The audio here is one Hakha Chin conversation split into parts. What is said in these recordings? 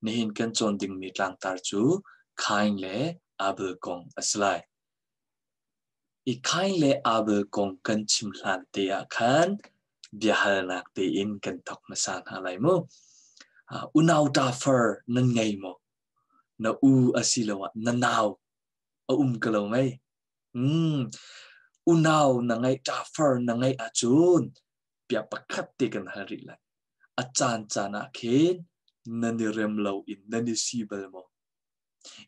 Nihin kan cawn dingmi tlangtar cu Kain le Abel kong a si lai. I Kain le Abel kong kan chim hlan te ah khan biahalnak tein kan thawk hmasa hna lai mu. Unau ṭafar nan ngei maw? Na u asiloah na nau a um ka lo mei? Unau na ngeih ṭafar na ngeih ahcun bia pakhat te kan hal rih lai. A caan caan ah khin nan i rem lo in nan i si bal maw?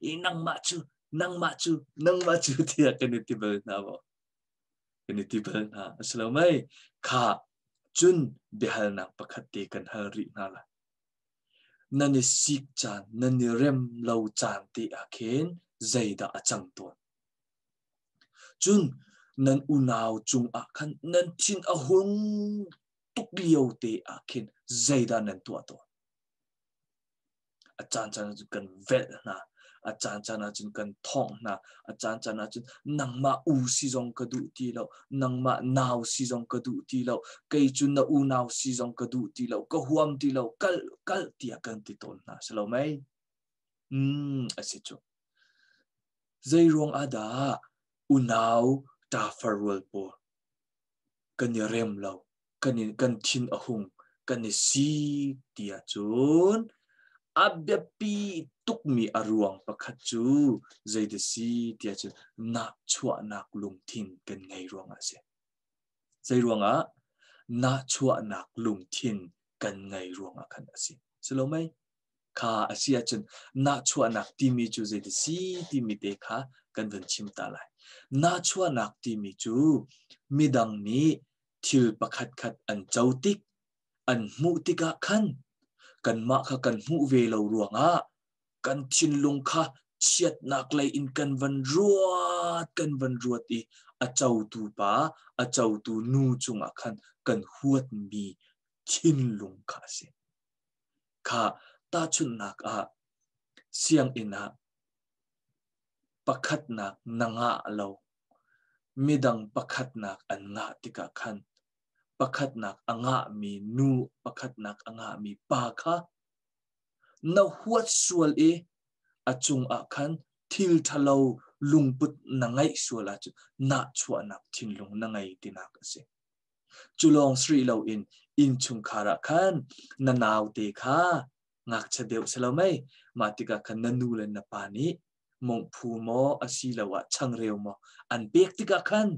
I nangmah cu, nangmah cu, nangmah cu tiah kan i ti bal hna maw? Kan i ti bal hna. A si lo mei? Kha cun biahalnak pakhat te kan hal rih hna lai. Nan i sik caan, nan i rem lo caan te ah khin zeidah a cang tawn? Cun nan unau cungah khan nan thin a hung tuk lio te ah khin zeidah nan tuah tawn? A caancaan ahcun kan velh hna, a caancaan ahcun kan thongh hna, a caancaan ahcun nangmah u si zong ka duh ti lo, nangmah nau si zong ka duh ti lo, kei cu na unau si zong ka duh ti lo, ka huam ti lo, kal kal tiah kan ti tawn hna. Si lo mei? A si cu. Zeiruang ah dah unau ṭafar rual pawl kan i rem lo, kan thin a hung, kan i sik ti ahcun a biapi tukmi a ruang pakhat cu zeidah si ti ahcun nahchuahnak lungthin kan ngei ruangah a si. Zeiruangah? Nahchuahnak lungthin kan ngei ruangah khan a si. Si lo mei? Kha a si ahcun nahchuahnak timi cu zeiti si timi te kha kan vun chim ta lai. Nahchuahnak timi cu midang nih thil pakhatkhat an co tik, an hmuh tikah khan kanmah kha kan hmuh ve lo ruangah kan thinlung kha chiatnak lei in kan van ruat kan van ruat i a cotu pa, a cotu nu cungah khan kan huatmi thinlung kha a si. Kha tahchunhnak ah sianginn ah pakhatnak na ngah lo, midang pakhatnak an ngah tikah khan pakhatnak a ngahmi nu, pakhatnak a ngahmi pa kha na huat sual i a cungah khan thil ṭhalo lungput na ngeih sual ahcun nahchuahnak thinlung na ngei tinak a si. Cu lawng si rih loin innchungkhar ah khan na naute kha ngakchia deuh si lo mei, mah tikah khan na nu le na pa nih mawngphu maw asiloah changreu maw an pek tikah khan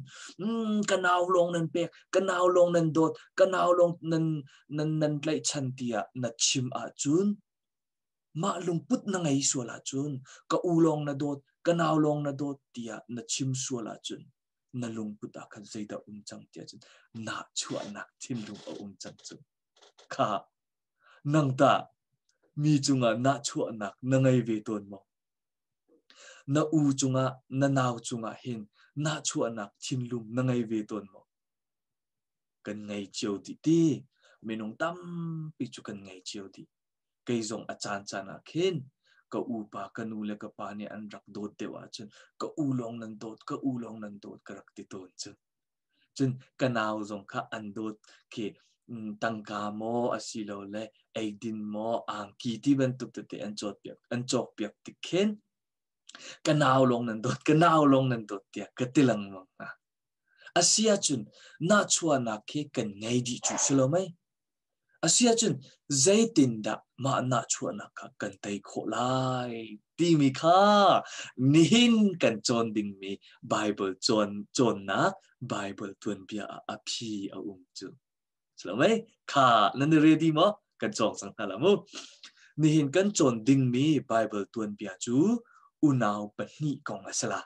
ka nau lawng nan pek, ka nau lawng nan dawt, ka nau lawng nan nan nan tlaihchan tiah na chim ahcun mah lungput na ngei sual ahcun ka u lawng na dawt, ka nau lawng na dawt tiah na chim sual ahcun na lungput ah khan zeidah um cang tiah cun nahchuahnak thinlung a um cang cu. Kha nang tah mi cungah nahchuahnak na ngei ve tawn maw? Na u cungah na nau cungah hin nahchuahnak thinlung na ngei ve tawn maw? Kan ngei cio dih ti. Minung tampi cu kan ngei cio dih. Kei zong a caancaan ah khin ka upa ka nu le ka pa nih an rak dawt deuh ahcun ka u lawng nan dawt, ka u lawng nan dawt ka rak ti tawn cu. Cun ka nau zong kha an dawt khi tangka maw asilole eidin maw angki ti bantuk tete an cawtpiak an cawkpiak tik khin ka nau lawng nan dawt, ka nau lawng nan dawt tiah ka ti lengmang hna. A si ahcun nahchuahnak khi kan ngei dih cu si lo mei? Asiahcun zeitindah mah nahchuahnak kha kan tei khawh lai timi kha nihin kan cawn dingmi Baibal cawn cawnnak Baibal tuanbia ah a phi a um cu. Si lo mei? Kha nan i ready maw? Kan cawng cang hna la mu. Nihin kan cawn dingmi Baibal tuanbia cu unau pahnih kong a si la.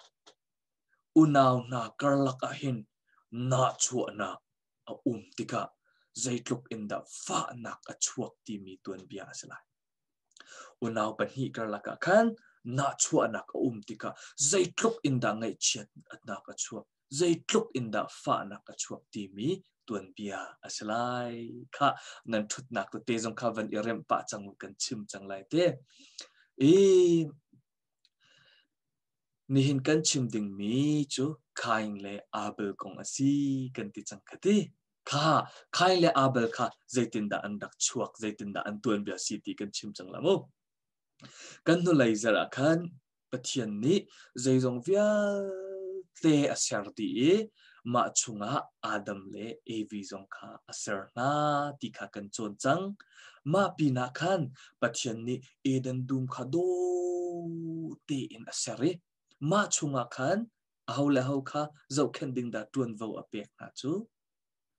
Unau hna karlak ah hin nahchuahnak a um tikah zeitluk in dah fahnak a chuak timi tuanbia a si lai. Unau pahnih karlak ah khan nahchuahnak a um tikah zeitluk in dah ngaihchiatnak a chuak, zeitluk in dah fahnak a chuak timi tuanbia a si lai. Kha nan ṭhutnak tete zong kha van i remh pah cang u kan chim cang lai te. I Nihin kan chim dingmi cu Kain le Abel kong a si kan ti cang kha ti. Kha Kain le Abel kha zeitindah an rak chuak, zeitindah an tuanbia si ti kan chim cang la mu. Kan hnulei zarh ah khan Pathian nih zeizong vialte a ser dih i mah chungah Adam le Evi zong kha a ser hna ti kha kan cawn cang. Mah pinah khan Pathian nih Eden dum kha dawh tein a ser i mah chungah khan aho le aho kha zohkhenh ding dah ṭuanvo a pek hna cu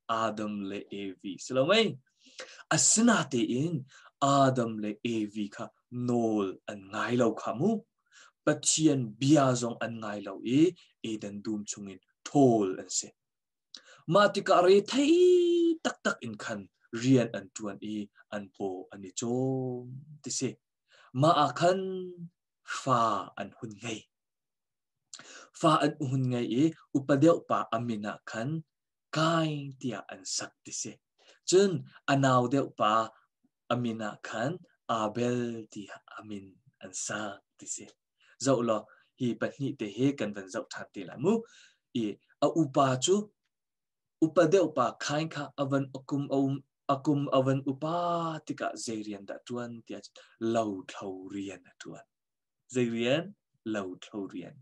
Adam le Evi si lo mei? Asinatein Adam le Evi kha nawl an ngai lo kha mu. Pathian bia zong an ngai lo i Eden dum chungin ṭhawl an si. Mah tikah rethei taktak in khan rian an ṭuan i an paw an i cawm ti si. Mah ah khan fa an hun ngei. Fa an hun ngei i upa deuh pa a min ah khan Kain tiah an sak ti si. Cun a nau deuh pa a min ah khan Abel tiah a min an sak ti si. Zoh law hi pahnih te hi kan van zoh ṭhan te lai mu. I a upa cu upa deuh pa Kain kha a van a kum a um a kum a van upa tikah zei rian dah ṭuan tiah lothlo rian a ṭuan. Zei rian? Lothlo rian.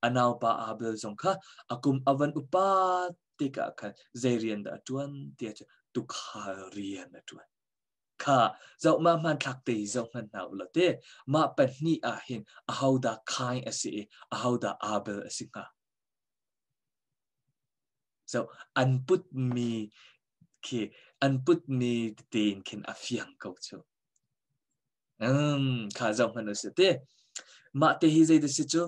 A naupa Abel zong kha a kum a van upa tikah khan zei rian dah a ṭuan tiah cun tuukhal rian a ṭuan. Kha zoh mah hmanthlak te hi zoh hmanh hna u law te mah pahnih ah hin ahodah Kain a si i ahodah Abel a si hnga? So an putmi khi an putmi tete in khin a fiang ko cu. Kha zoh hmanh u sih te. Mah te hi zei dah si cu?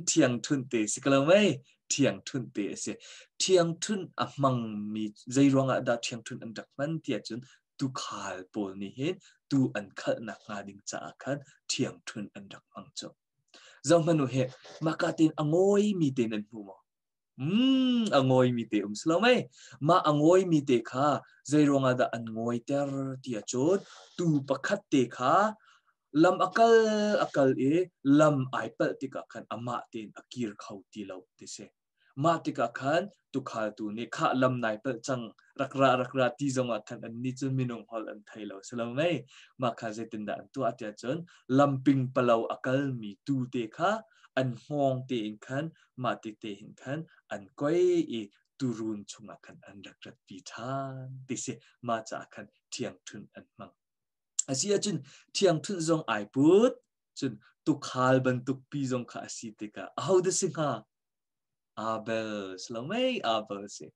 Ṭhiangṭhunh te si ko lo mei? Ṭhiangṭhunh te a si. Ṭhiangṭhunh a hmangmi zei ruangah dah ṭhiangṭhunh an rak hman tiah cun tuukhal pawl nih hin tuu an khalhnak hnga ding caah khan ṭhiangṭhunh an rak hmang cu. Zoh hmanh u hih, mahka tein a ngawimi te nan hmu maw? A ngawimi te um si lo mei? Mah a ngawimi te kha zei ruangah dah an ngawiter ti ahcun tuu pakhat te kha lam a kal a kal i lam ai palh tikah khan amah tein a kir kho ti lo ti si. Mah tikah khan tukhaltu nih khah lam nai palh cang rak ra rak ra ti zongah khan annih cu minung holh an thei lo si lo mei? Mah kha zeitindah an tuah tiah cun lamping palo a kalmi tuu te kha an hngawng tein khan mah ti te hin khan an koi i tuurun chungah khan an rak ratpi ṭhan ti si. Mah caah khan ṭhiangṭhunh an hmang. A si ahcun ṭhiangṭhunh zong ai put, cun tuukhal bantuk pi zong kha a si tikah ahodah si hnga? Abel si lo mei? Abel a si.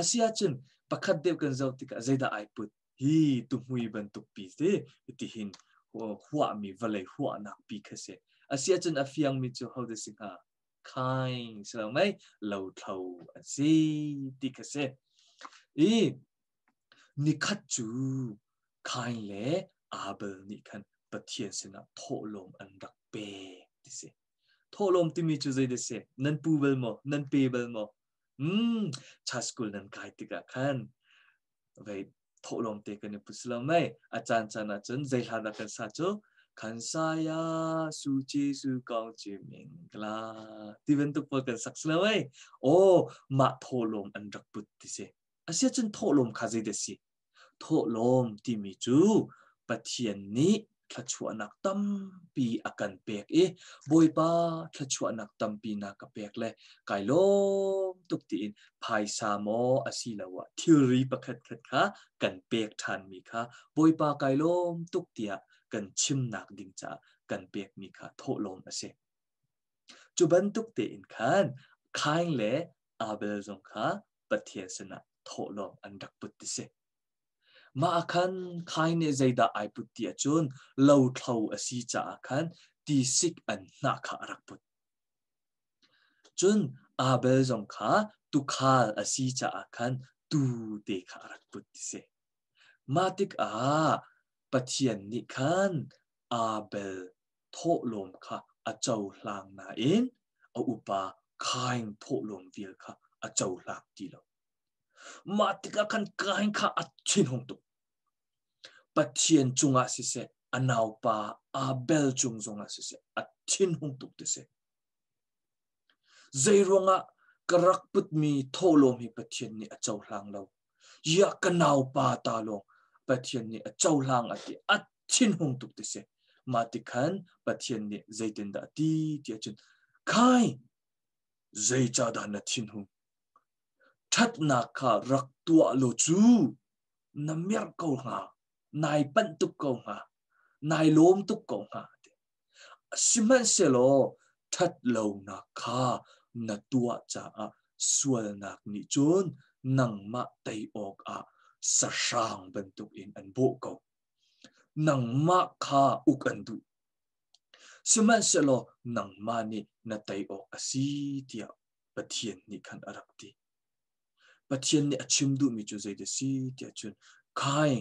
A si ahcun pakhat deuh kan zoh tikah zeidah ai put? Hi tuhmui bantuk pi si tihin huahmi vawlei huahnak pi kha si. A si ahcun a fiangmi cu hodah si hnga? Kain si lo mei? Lothlo an si ti kha si. I nikhat cu Kain le Abel nih khan Pathian sinah thawhlawm an rak pek ti si. Thawhlawm timi cu zei dah si? Nan pu bal maw? Nan pe bal maw? Church school nan kai tikah khan vei thawhlawm te kan i put si lo mei? A caan caan ahcun zei hla dah kan sa cu? Khan saya su Jesu kong chim kla ti bantuk pawl kan sak si lo mei? Aw, mah thawhlawm an rak put ti si. Asiahcun thawhlawm kha zei dah si? Thawhlawm timi cu Pathian nih thluachuahnak tampi a kan pek i Bawipa thluachuahnak tampi na ka pek le kai lawm tuk tiin phaisa maw asiloah thilri pakhatkhat kha kan pek ṭhanmi kha Bawipa kai lawm tuk tiah kan chimnak ding caah kan pekmi kha thawhlawm a si. Cu bantuk tein khan Kain le Abel zong kha Pathian sinah thawhlawm an rak put ti si. Mah ah khan Kain nih zeidah ai put ti ahcun lothlo a si caah khan tisik an hnah kha a rak put. Cun Abel zong kha tuukhal a si caah khan tuu te kha a rak put ti si. Mah tikah Pathian nih khan Abel thawhlawm kha a cohlang nain a upa Kain thawhlawm vial kha a cohlang ti lo. Mah tikah khan Kain kha a thinhung tuk. Pathian cungah siseh, a naupa Abel cung zongah siseh, a thinhung tuk ti si. Zeiruangah ka rak putmi thawhlawm hi Pathian nih a cohlang lo. Iah ka naupa ta lawng Pathian nih a cohlang a ti. A Thinhung tuk ti si. Mah ti khan Pathian nih zeitindah a ti ti ahcun khai zeicahdah na thinhung? Ṭhatnak kha rak tuah law cu na merh ko hnga, nai panh tuk ko hnga, nai lawm tuk ko hnga. Sihmanhsehlaw ṭhat lonak kha na tuah caah sualnak nih cun nangmah tei awkah sahrang bantukin an bawh ko. Nangmah kha uk an duh. Sihmanhsehlaw nangmah nih na tei awk a si tiah Pathian nih khan a rak ti. Pathian nih a chim duhmi cu zeidah a si tiah cun khai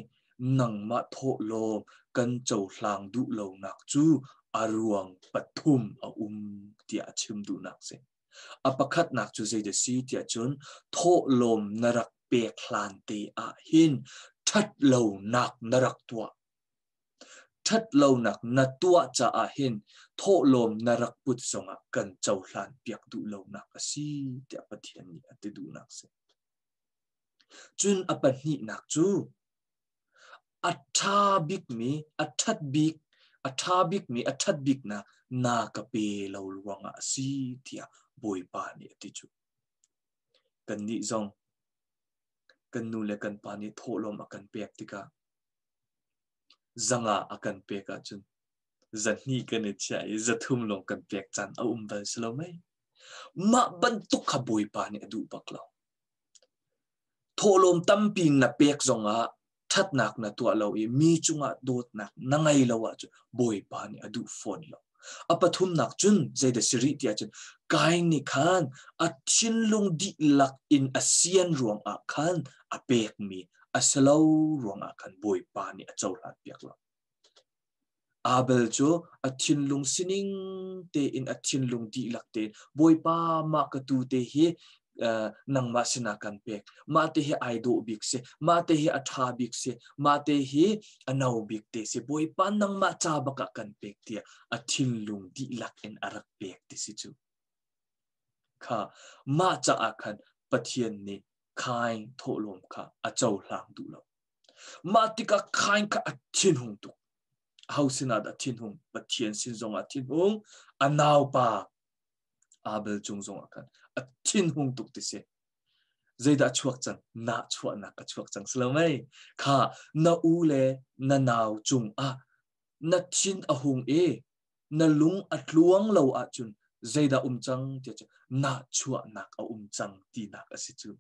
nangmah thawhlawm kan cohlang duh lonak cu a ruang pathum a um tiah a chim duhnak a si. A pakhatnak cu zeidah a si tiah cun thawhlawm na rak pek hlan te ah hin ṭhatlonak na rak tuah. Ṭhatlonak na tuah caah hin thawhlawm na rak put zongah kan cohlan piak duh lonak a si tiah Pathian nih a ti duhnak a si. Cun a pahnihnak cu a ṭha bikmi, a ṭhat bik, a ṭha bikmi, a ṭhat biknak na ka pe lo ruangah a si tiah Bawipa nih a ti cu. Kannih zong kan nu le kan pa nih thawhlawm a kan pek tikah zanga a kan pek ahcun zahnih kan i chiah i zathum lawng kan pek caan a um bal si lo mei? Mah bantuk kha Bawipa nih a duh bak lo. Thawhlawm tampi na pek zongah ṭhatnak na tuah lo i mi cungah dawtnak na ngei lo ahcun Bawipa nih a duh fawn lo. A pathumnak cun zeidah si rih tiah cun Kain nih khan a thinlung dihlak in a sian ruangah khan a pekmi a si lo ruangah khan Bawipa nih a cohlan piak lo. Abel cu a thinlung sining tein a thinlung dihlak tein Bawipa mah ka tu te hi nangmah sinah kan pek mah te hi ai dawh bik si mah te hi a ṭha bik si mah te hi a no bik te si Bawipa nangmah ca bak ah kan pek tiah a thinlung dihlak in a rak pek ti si cu kha mah caah khan Pathian nih Khaing thawhlawm kha a cohlang duh lo mah tikah Khaing kha a thinhung tuk aho sinah dah thinhung Pathian sin zongah thinhung a naupa Abel cung zongah khan a thinhung tuk ti si. Zeidah a chuak cang? Nahchuahnak a chuak cang si lo mei? Kha na u le na nau cungah na thin a hung i na lung a tluang lo ahcun zeidah um cang tiah cun nahchuahnak a um cang tinak a si cu.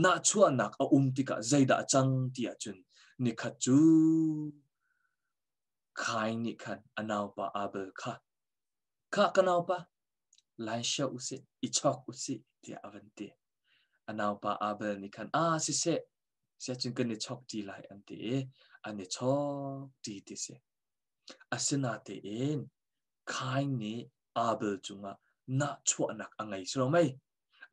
Nahchuahnak a um tikah zeidah a cang ti ahcun nikhat cu Kain nih khan a naupa Abel kha Khah ka naupa, lai hriah usih, i chawk usih, tiah a van ti. A naupa Abel nih khan, "Aa siseh, siahcun kan i chawk ṭi lai," an ti i an i chawk ṭi ti si. Asinatein Kain nih Abel cungah nahchuahnak a ngei si lo mei?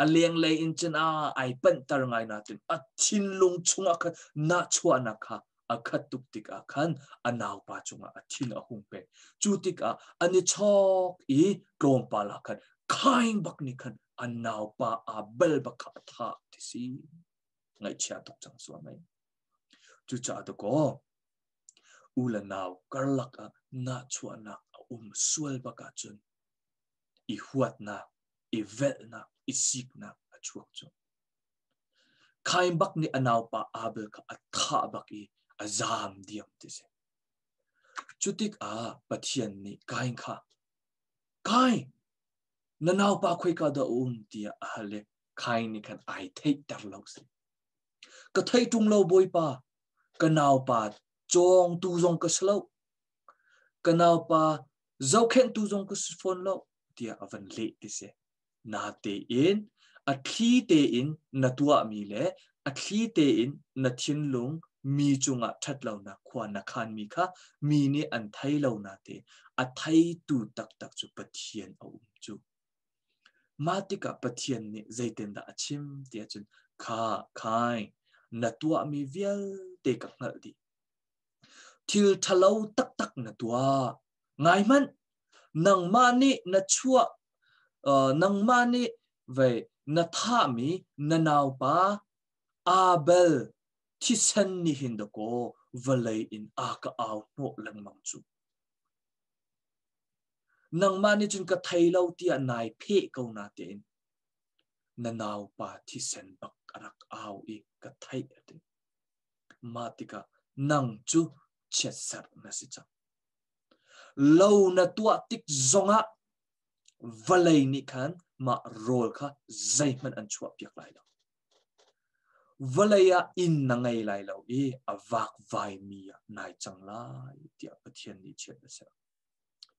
A lenglei in cun a ai panhter ngai nain a thinlung chungah khan nahchuahnak kha a khat tuk tikah khan a naupa cungah a thin a hung peng. Cu tikah an i chawk i tlawmpal ah khan Kain bak nih khan a naupa Abel bak kha a thah ti si. Ngaihchia tuk cang sual mei. Cucaah dakaw u le nau karlak ah nahchuahnak a um sual bak ahcun i huatnak i velhnak, i siknak a chuak cu. Kain bak nih a naupa Abel kha a thah bak i a zaam diam ti si. Cu tikah Pathian nih Kain kha, Kain, na naupa khoika dah a um tiah a hal i Kain nih khan ai theihter lo si. Ka thei ṭung lo Bawipa, ka naupa cawngtu zong ka si lo. Ka naupa zohkhenhtu zong ka si fawn lo tiah a van leh ti si. Natein a thli tein na tuahmi le a thli tein na thinlung mi cungah ṭhatlonak khua na khanmi kha mi nih an thei lo natein a theitu taktak cu Pathian a um cu. Mah tikah Pathian nih zeitindah a chim tiah cun kha khai na tuahmi vialte ka hngalh dih. Thil ṭhalo taktak na tuah. Ngai hmanh, nangmah nih na chuah, nangmah nih vei na thahmi na naupa Abel thisen nih hin dakaw vawlei in a ka au hnawh lengmang cu. Nangmah nih cun ka thei lo tiah nai pheh ko na tein na naupa thisen bak a rak au i ka theih a ti. Mah tikah nang cu chiatserh na si cang. Lo na tuah tik zongah vawlei nih khan mah rawl kha zeihmanh an chuahpiak lai lo. Vawlei ah inn na ngei lai lo i a vakvaimi ah nai cang lai tiah Pathian nih chiat a ser.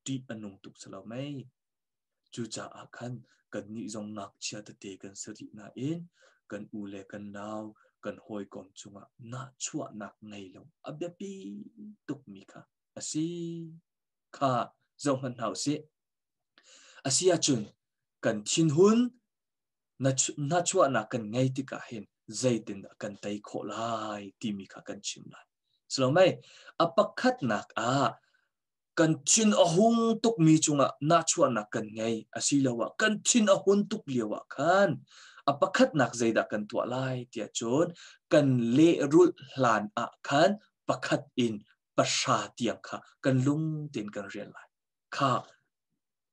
Ṭih a nung tuk si lo mei? Cucaah khan kannih zong ngakchia tete kan si rih nain kan u le kan nau, kan hawikom cungah nahchuahnak ngei lo a biapi tukmi kha a si kha zohhmanh hna u sih. A si ahcun kan thinhun nahchuahnak kan ngei tikah hin zeitindah kan tei khawh lai timi kha kan chim lai. Salomei, a pakhatnak ah kan thin a hung tukmi cungah nahchuahnak kan ngei asiloah kan thin a hun tuk lio ah khan a pakhatnak zeidah kan tuah lai tiah cun kan lehrulh hlan ah khan pakhat in pahra tiang kha kan lung tein kan rial lai. Kha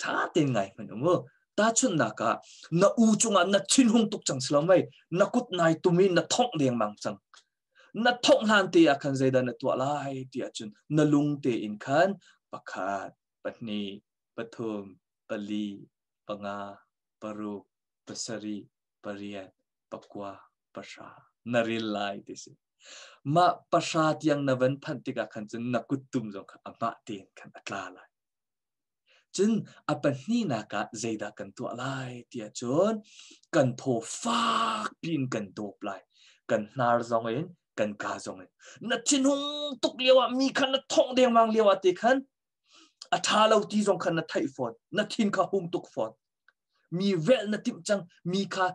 ṭha tein ngai hmanh u mu. Tahchunhnak ah na u cungah na thinhung tuk cang si lo mei na kut nai tum i na thongh dengmang cang. Na thongh hlan te ah khan zeidah na tuah lai ti ahcun na lung tein khan pakhat, pahnih, pathum, pali, panga, paruk, pasarih, pariat, pakua, pahra na ril lai ti si. Mah pahra tiang na van phanh tikah khan cun na kuttum zong kha amah tein khan a tla lai. Cun a pahnihnak ah zeidah kan tuah lai tiah cun kan thaw fak piin kan dawp lai. Kan hnar zong in, kan kaa zong in. Na thinhung tuk lio ah mi kha na thongh dengmang lio ah te khan a ṭha lo ti zong khan na theih fawn. Na thin kha hung tuk fawn. Mi velh na timh cang, mi kha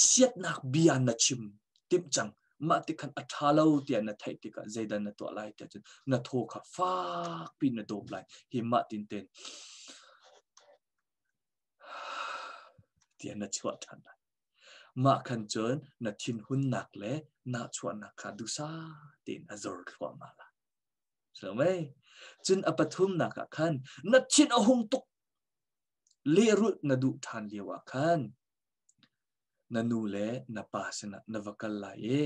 chiatnak bia na chim timh cang mah ti khan a ṭha lo tiah na theih tikah zeidah na tuah lai tiah cun na thaw kha fakpi na dawp lai hi mah tin ten tiah na chuah ṭhan lai mah khan cun na thinhunnak le nahchuahnak kha duhsah tein a zor thluahmah lai so mei cun a pathumnak ah khan na thin a hung tuk lehrulh na duh ṭhan lio ah khan Na nu le na pa sinah na va kal lai i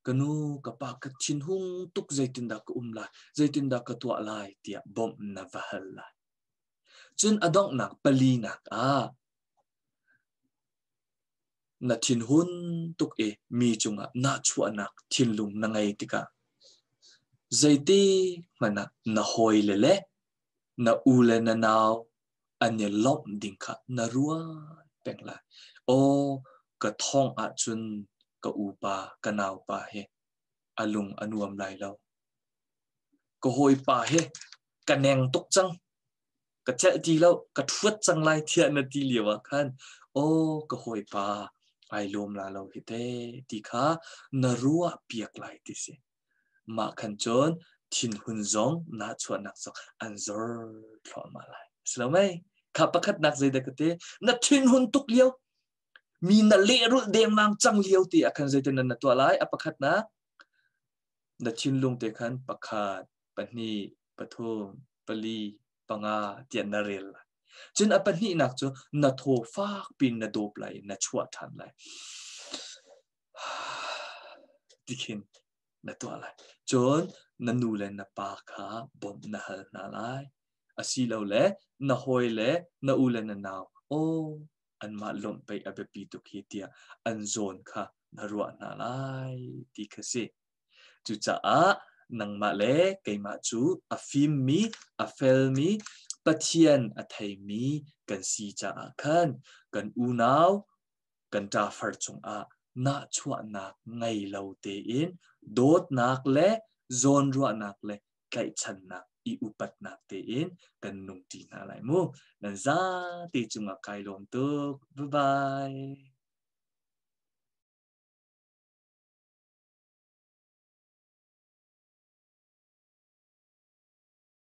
ka nu ka pa ka thinhung tuk zeitindah ka um lai zeitindah ka tuah lai tiah bawmh na va hal lai. Cun a donghnak palinak ah na thinhun tuk i mi cungah nahchuahnak thinlung na ngei tikah zeiti hmanh ah na hawile le na u le na nau an i lawmh ding kha na ruat peng lai. Aw, ka thawng ahcun ka upa, ka naupa hi a lung a nuam lai lo. Ka hawipa hi ka neng tuk cang. Ka celh ti lo, ka ṭhuat cang lai tiah na ti lio ah khan, aw, ka hawipa ai lawm la lo hi te ti kha na ruah piak lai ti si. Mah khan cun thinhun zong nahchuahnak zong an zor thluahmah lai. Si lo mei? Kha pakhatnak zeidah ka ti? Na thinhun tuk lio, mi na lehrulh dengmang cang lio ti ah khan zeitin na tuah lai? A pakhatnak, na thinlung te khan pakhat, pahnih, pathum, pali, panga tiah na rel lai. Cun a pahnihnak cu na thaw fak pin na dawp lai i na chuah ṭhan lai. Tikhin na tuah lai. Cun na nu le na pa kha bawmh na hal hna lai. Asilole na hawi le na u le na nau, aw anmah lawmh pei a biapi tuk hi tiah an zawn kha na ruah hna lai ti kha si. Cucaah nangmah le keimah cu a fimmi, a felmi, Pathian a theimi kan si caah khan kan unau kan ṭafar cungah nahchuahnak ngei lo tein dawtnak le zawnruahnak le tlaihchannak i upatnak tein kan nungṭi hna lai mu. Nan zate cungah kai lawm tuk. Bye bye.